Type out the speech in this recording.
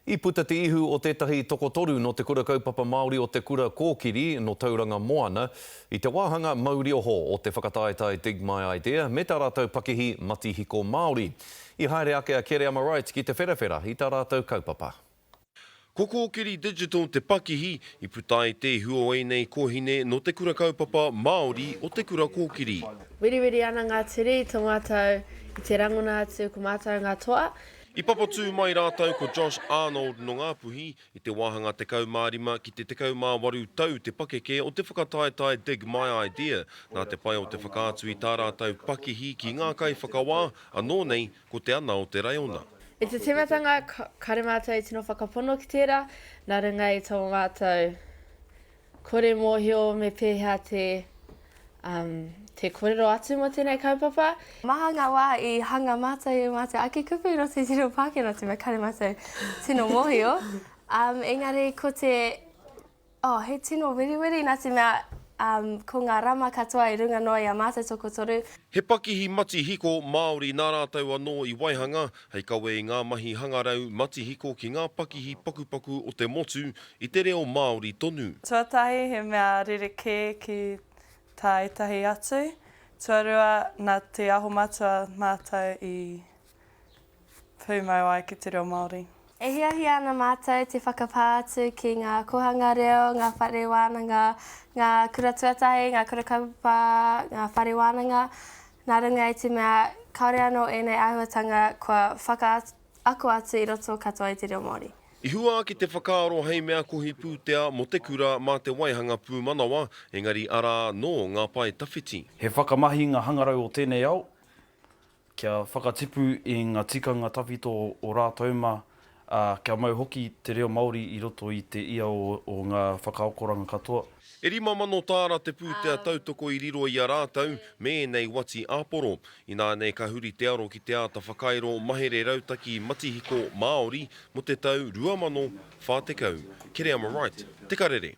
I puta te ihu o tētahi tokotoru nō Te Kura Kaupapa Māori o Te Kura Kōkiri nō Tauranga Moana i te wāhanga Mauri Oho o te whakataetae Dig My Idea me tā rātou pakihi matihiko Māori. I haere ake a Kereama Wright ki te wherawhera i tā rātou kaupapa. Ko Kōkiri Digital te pakihi i puta ai te ihu o ēnei kōhine nō Te Kura Kaupapa Māori o Te Kura Kōkiri. Wiriwiri ana ngā turi i tō mātou i te rangona atu ko mātou ngā toa. I papatū mai rātou ko Josh Arnold nō Ngāpuhi i te wāhanga 15 ki te 18 tau te pakeke o te whakataetae Dig My Idea, nā te pai o te whakaatu i tā rātou pakihi ki ngā kaiwhakawā, anō nei ko te ana o te raiona. I te tīmatanga, kāre mātou i tino whakapono ki tērā, nā runga i tō mātou Kore mōhio me pēhea te, um, te kōrero atu mō tēnei kaupapa. Maha ngā wā i hanga mātou i ō mātou ake kupu i roto i te reo Pākehā nō te mea kāre mātou tino mōhio. Um, engari ko te, oh, he tino weriweri nā te mea um, ko ngā rama katoa i runga noa i a mātou tokotoru. He pakihi matihiko Māori nā rātou anō i waihanga hei kawe i ngā mahi hangarau matihiko ki ngā pakihi pakupaku o te motu i te reo Māori tonu. Tuatahi, he mea rerekē ki tā ētahi atu. Tuarua, nā Te Aho Matua mātou i pūmau ai ki te reo Māori. E hiahia ana mātou te whakapā atu ki ngā kōhanga reo, ngā whare wānanga, ngā kura tuatahi, ngā kura kaupapa, ngā whare wānanga, nā runga i te mea kāore anō ēnei āhuatanga kua whakaako atu i roto katoa i te reo Māori. I hua ake te whakaaro hei mea kohi pūtea mō te kura mā te waihanga pūmanawa, engari arā anō ngā pae tawhiti. He whakamahinga hangarau o tēnei ao, kia whakatipu i nga tikanga tawhito o ratou ma, a, kia mau hoki te reo Maori i roto i te ia o, o nga whakaakoranga katoa. E 5000 tāra te pūtea tautoko i riro i a rātou me ēnei wati āporo. Ināianei ka huri te aro ki te āta whakairo mahere rautaki matihiko Māori mō te tau 2040. Kereama Wright, Te Karere.